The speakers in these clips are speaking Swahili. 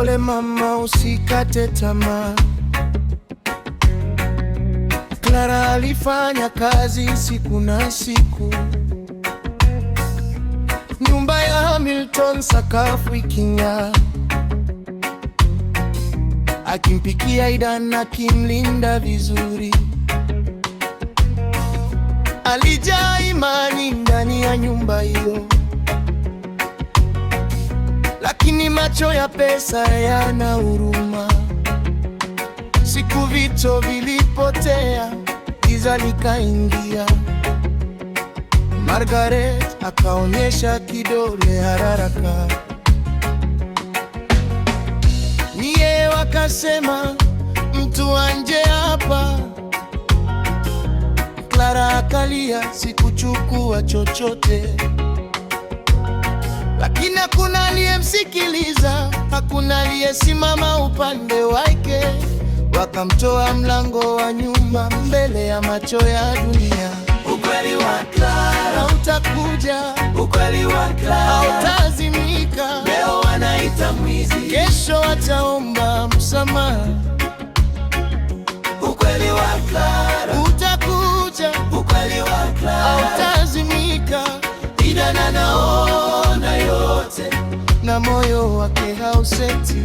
Pole mama, usikate tamaa. Clara alifanya kazi siku na siku, nyumba ya Hamilton sakafu iking'aa, akimpikia Idan, akimlinda vizuri. Alijaa imani ndani ya nyumba hiyo, lakini macho ya pesa yana huruma. Siku vito vilipotea, giza likaingia. Margaret akaonyesha kidole haraka, niye wakasema mtu wa nje hapa. Clara akalia, sikuchukua chochote, lakini hakuna aliyemsikiliza, hakuna aliyesimama upande wake. Wakamtoa mlango wa nyumba mbele ya macho ya dunia. Ukweli wa Clara Hautakuja, ukweli wa Clara, hautazimika. Leo wanaita mwizi, Kesho wataomba msamaha. Ukweli wa Clara, Utakuja, ukweli wa Clara, hautazimika, Idan anaona yote, na moyo wake hauseti.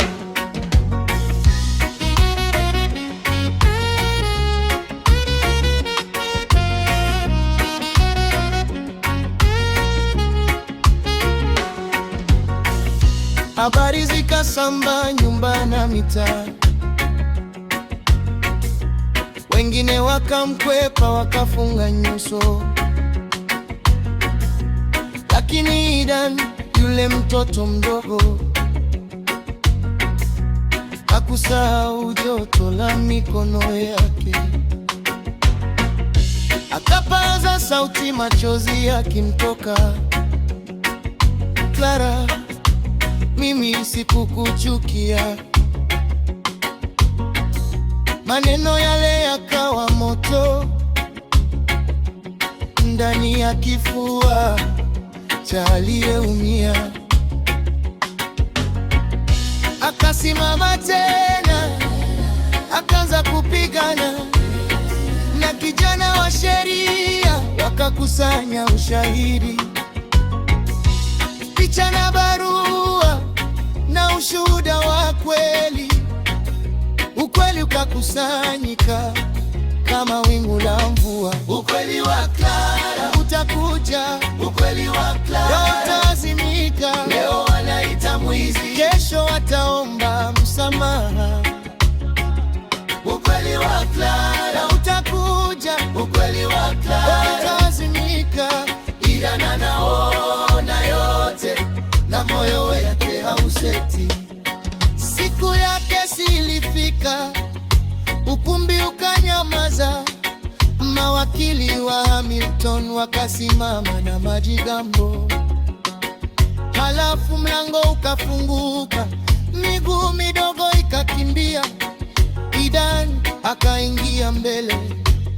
Habari zikasambaa nyumba na mitaa, wengine wakamkwepa, wakafunga nyuso, lakini Idan yule mtoto mdogo hakusahau joto la mikono yake, akapaza sauti, machozi yakimtoka, Clara, mimi sikukuchukia. Maneno yale yakawa moto ndani ya kifua cha aliyeumia. Akasimama tena, akaanza kupigana na kijana wa sheria, wakakusanya ushahidi, picha na barua na ushuhuda wa kweli. Ukweli ukakusanyika kama wingu la mvua. Ukweli wa Clara utakuja, ukweli wa Clara, utazimika. Leo wanaita mwizi, kesho wataomba msamaha. Ukweli wa Clara utakuja, ukweli wa Clara, utazimika. Idan anaona yote na moyo wake hauseti. Siku ya kesi ilifika, ukumbi ukanyamaza. Mawakili wa Hamilton wakasimama na majigambo. Halafu mlango ukafunguka, miguu midogo ikakimbia. Idan akaingia mbele,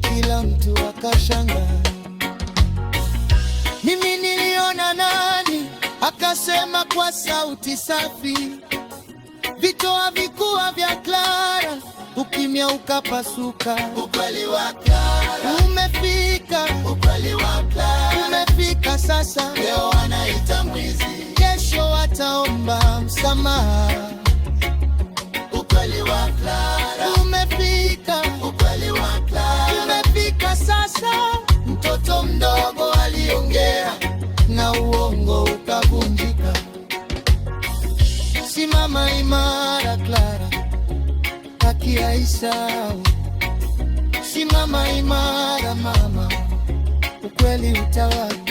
kila mtu akashangaa. Mimi niliona nani? Akasema kwa sauti safi, vito havikuwa vya Clara. Ukimya ukapasuka. Ukweli wa Clara umefika, ukweli wa Clara umefika sasa. Leo wanaita mwizi, kesho wataomba msamaha. Ukweli wa Clara umefika, ukweli wa Clara umefika sasa. Mtoto mdogo aliongea na uongo ukavunjika. Simama imara Clara, haki haisahau. Simama imara mama, ukweli utawala.